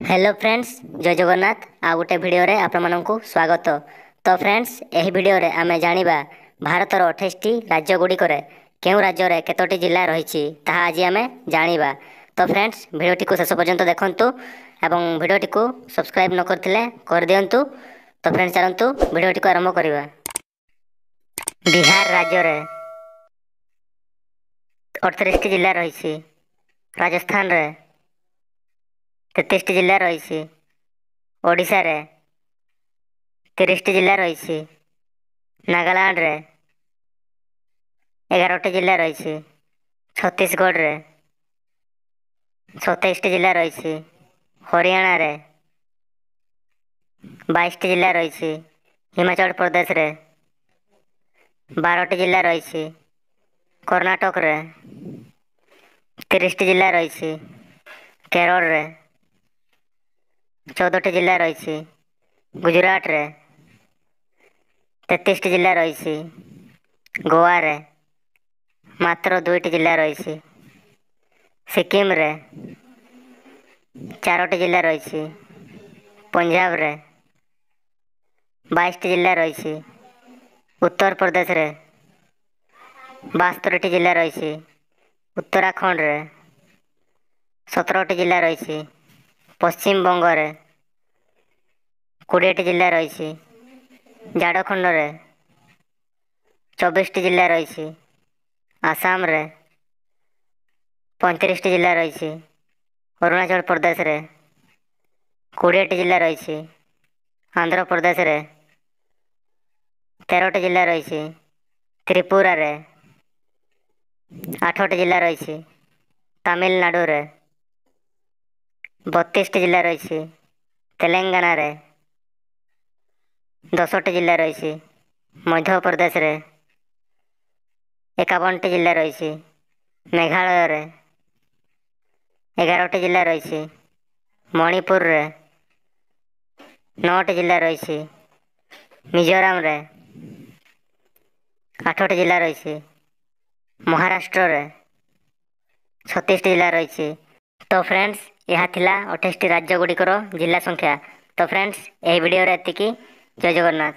Hello friends, ଜୟ ଜଗନ୍ନାଥ। ଆଉ ଗୋଟେ ଭିଡ଼ିଓରେ ଆପଣମାନଙ୍କୁ ସ୍ୱାଗତ। ତ ଫ୍ରେଣ୍ଡସ୍, ଏହି ଭିଡ଼ିଓରେ ଆମେ ଜାଣିବା ଭାରତର 28ଟି ରାଜ୍ୟ ଗୁଡ଼ିକରେ କେଉଁ ରାଜ୍ୟରେ କେତୋଟି ଜିଲ୍ଲା ରହିଛି, ତାହା ଆଜି ଆମେ ଜାଣିବା। ତ ଫ୍ରେଣ୍ଡସ୍, ଭିଡ଼ିଓଟିକୁ ଶେଷ ପର୍ଯ୍ୟନ୍ତ ଦେଖନ୍ତୁ ଏବଂ ଭିଡ଼ିଓଟିକୁ ସବସ୍କ୍ରାଇବ୍ ନ କରିଥିଲେ କରିଦିଅନ୍ତୁ। ତ ଫ୍ରେଣ୍ଡସ୍, ଚାଲନ୍ତୁ ଭିଡ଼ିଓଟିକୁ ଆରମ୍ଭ କରିବା। ବିହାର ରାଜ୍ୟରେ 38ଟି ଜିଲ୍ଲା ରହିଛି। ରାଜସ୍ଥାନରେ 33ଟି ଜିଲ୍ଲା ରହିଛି। ଓଡ଼ିଶାରେ 30ଟି ଜିଲ୍ଲା ରହିଛି। ନାଗାଲାଣ୍ଡରେ 11ଟି ଜିଲ୍ଲା ରହିଛି। ଛତିଶଗଡ଼ରେ 27ଟି ଜିଲ୍ଲା ରହିଛି। ହରିୟାଣାରେ 22ଟି ଜିଲ୍ଲା ରହିଛି। ହିମାଚଳ ପ୍ରଦେଶରେ 12ଟି ଜିଲ୍ଲା ରହିଛି। କର୍ଣ୍ଣାଟକରେ 30ଟି ଜିଲ୍ଲା ରହିଛି। କେରଳରେ 14ଟି ଜିଲ୍ଲା ରହିଛି। ଗୁଜୁରାଟରେ 33ଟି ଜିଲ୍ଲା ରହିଛି। ଗୋଆରେ ମାତ୍ର 2ଟି ଜିଲ୍ଲା ରହିଛି। ସିକିମରେ 4ଟି ଜିଲ୍ଲା ରହିଛି। ପଞ୍ଜାବରେ 22ଟି ଜିଲ୍ଲା ରହିଛି। ଉତ୍ତରପ୍ରଦେଶରେ 72ଟି ଜିଲ୍ଲା ରହିଛି। ଉତ୍ତରାଖଣ୍ଡରେ 17ଟି ଜିଲ୍ଲା ରହିଛି। ପଶ୍ଚିମବଙ୍ଗରେ 20ଟି ଜିଲ୍ଲା ରହିଛି। ଝାଡ଼ଖଣ୍ଡରେ 24ଟି ଜିଲ୍ଲା ରହିଛି। ଆସାମରେ 35ଟି ଜିଲ୍ଲା ରହିଛି। ଅରୁଣାଚଳ ପ୍ରଦେଶରେ 20ଟି ଜିଲ୍ଲା ରହିଛି। ଆନ୍ଧ୍ରପ୍ରଦେଶରେ 13ଟି ଜିଲ୍ଲା ରହିଛି। ତ୍ରିପୁରାରେ 8ଟି ଜିଲ୍ଲା ରହିଛି। ତାମିଲନାଡ଼ୁରେ 32ଟି ଜିଲ୍ଲା ରହିଛି। ତେଲେଙ୍ଗାନାରେ 10ଟି ଜିଲ୍ଲା ରହିଛି। ମଧ୍ୟପ୍ରଦେଶରେ 51ଟି ଜିଲ୍ଲା ରହିଛି। ମେଘାଳୟରେ 11ଟି ଜିଲ୍ଲା ରହିଛି। ମଣିପୁରରେ 9ଟି ଜିଲ୍ଲା ରହିଛି। ମିଜୋରାମରେ 8ଟି ଜିଲ୍ଲା ରହିଛି। ମହାରାଷ୍ଟ୍ରରେ 36ଟି ଜିଲ୍ଲା ରହିଛି। ତ ଫ୍ରେଣ୍ଡସ୍, ଏହା ଥିଲା 28ଟି ରାଜ୍ୟ ଗୁଡ଼ିକର ଜିଲ୍ଲା ସଂଖ୍ୟା। ତ ଫ୍ରେଣ୍ଡସ୍, ଏହି ଭିଡ଼ିଓରେ ଏତିକି। ଜୟ ଜଗନ୍ନାଥ।